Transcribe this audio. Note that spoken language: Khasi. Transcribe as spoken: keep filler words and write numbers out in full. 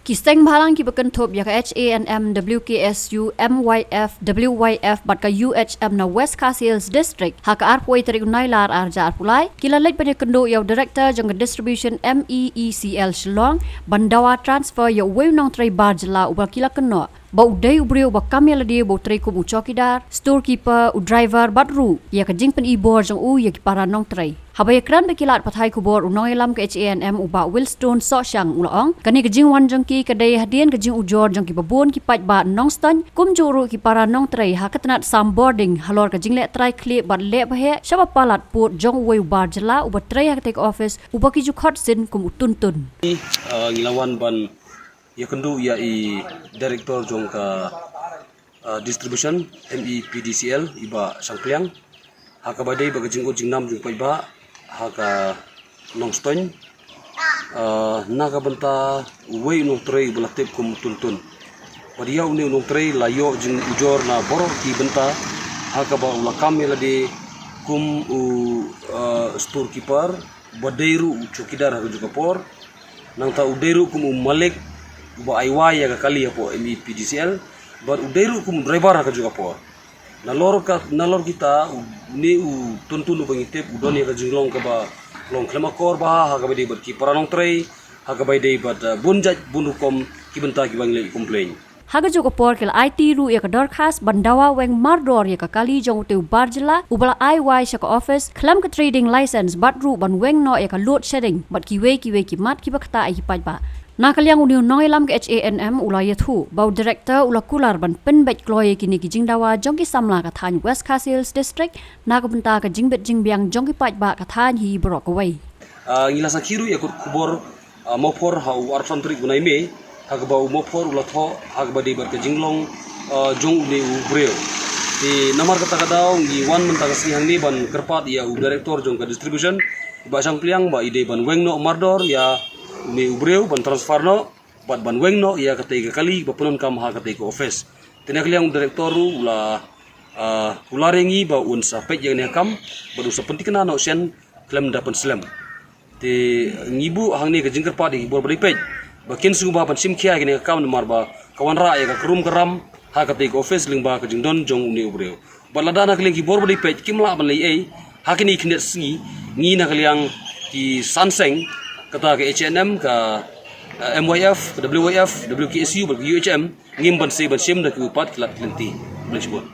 Ki seng bhalang kiba kynthup ïa ka H A N M, W K S U, M Y F, W Y F bad ka U H M na West Khasi Hills District, ha ka arphew tarik u Nailar arhajar arphew lai, ki la leit ban ïakynduh ïa u Director jong ka Distribution M E E C L Shillong ban dawa transfer ïa uwei u nongtrei bar jylla uba ki la kynnoh ba u dei u briew uba kam ïa lade uba u trei kum u chowkidar, storekeeper, u driver bad ruh ïa ka jingpyni bor jong u ïa ki para nongtrei. Haba ïakren bad ki lad pathai khubor, u nongïalam ka H A N M u Bah Wilstone Sohshang u la ong, kane ka jingwan jong ki ka dei hadien ka jingujor jong kiba bun ki paidbah Nongstoiñ, kumjuh ruh ki para nongtrei ha ka tnat sam bording halor ka jingleh trai khlieh bad leh bheh shaba palat pud jong uwei u bar jylla uba trei ha katei ka office uba ki ju khot sien kum u Tuntun. Ah, ngi la wan ban ïakynduh ïa i Director jong ka, ah, Distribution, M E P D C L, i Bah Shangpliang, ha kaba dei bad ka jingud jingnam jong u paidbah ha ka Nongstoiñ, ah, na ka bynta uwei u nongtrei uba la tip kum u Tuntun. Bad ïa une u nongtrei la ïoh jingujor na baroh ki bynta, ha kaba u la kam ïa lade kum u, ah, storekeeper, uba dei ruh u chowkidar ha kajuh ka por, nangta u dei ruh kum u malik uba ai wai ïa ka kali hapoh M E P D C L, bad u dei ruh kum u driver ha kajuh ka por. Nalor ka, nalor kita, u, une u Tuntun uba ngi tip u don ïa ka jinglong kaba long khlem akor bha ha kaba dei bad ki para nongtrei, ha kaba dei bad, ah, bun jait bun rukom ki bynta kiba ngi leit complain. Ha kajuh ka por ki la aiti ruh ïa ka dorkhas ban dawa weng mardor ïa ka kali jong utei u bar jylla uba la ai wai sha ka office khlem ka trading license bad ruh ban weng noh ïa ka load shedding bad kiwei kiwei ki mat kiba ktah ïa ki paidbah. Na ka liang une u nongïalam ka H A N M u la ïathuh ba u Director u la kular ban pynbeit kloi ïa kine ki jingdawa jong ki samla ka thaiñ West Khasi Hills District na ka bynta ka jingbit jingbiang jong ki paidbah ka thaiñ hi baroh kawei. Ah, ngi la sakhi ruh ïa ka khubor, ah, mawphor ha u arphew san tarik u bnai May, ha kaba u mawphor u la thoh ha kaba dei bad ka jinglong, ah, jong une u briew. Te namar kata ka daw ngi wan mynta ka sngi hangne ban kyrpad ïa u Director jong ka Distribution, i Bah Shangpliang, ba i dei ban weng noh mardor ïa une u briew ban transfer noh bad ban weng noh ïa katei ka kali ba pyndonkam ha katei ka office. Te na ka liang u Director ruh u la, ah, kular ïa ngi ba un sa peit ïa kane ka kam bad un sa pynthikna noh shen khlem da pynslem. Te ngi buh hangne ka jingkyrpad ïa ki bor ba dei peit ba kin sngewbha ban shim khia ïa kane ka kam namar ba ka wanrah ïa ka krum ka ram ha katei ka office lyngba ka jingdon jong une u briew. Bad lada na ka liang ki bor ba dei peit kim lah ban leh ei ha kine ki khyndiat sngi, ngi na ka liang ki san seng, kata ka H A N M, ka, eh, M Y F, ka W Y F, W K S U bad ka U H M, ngim banse ban shim da kiwei pat ki lad ki lynti. Khublei shibun.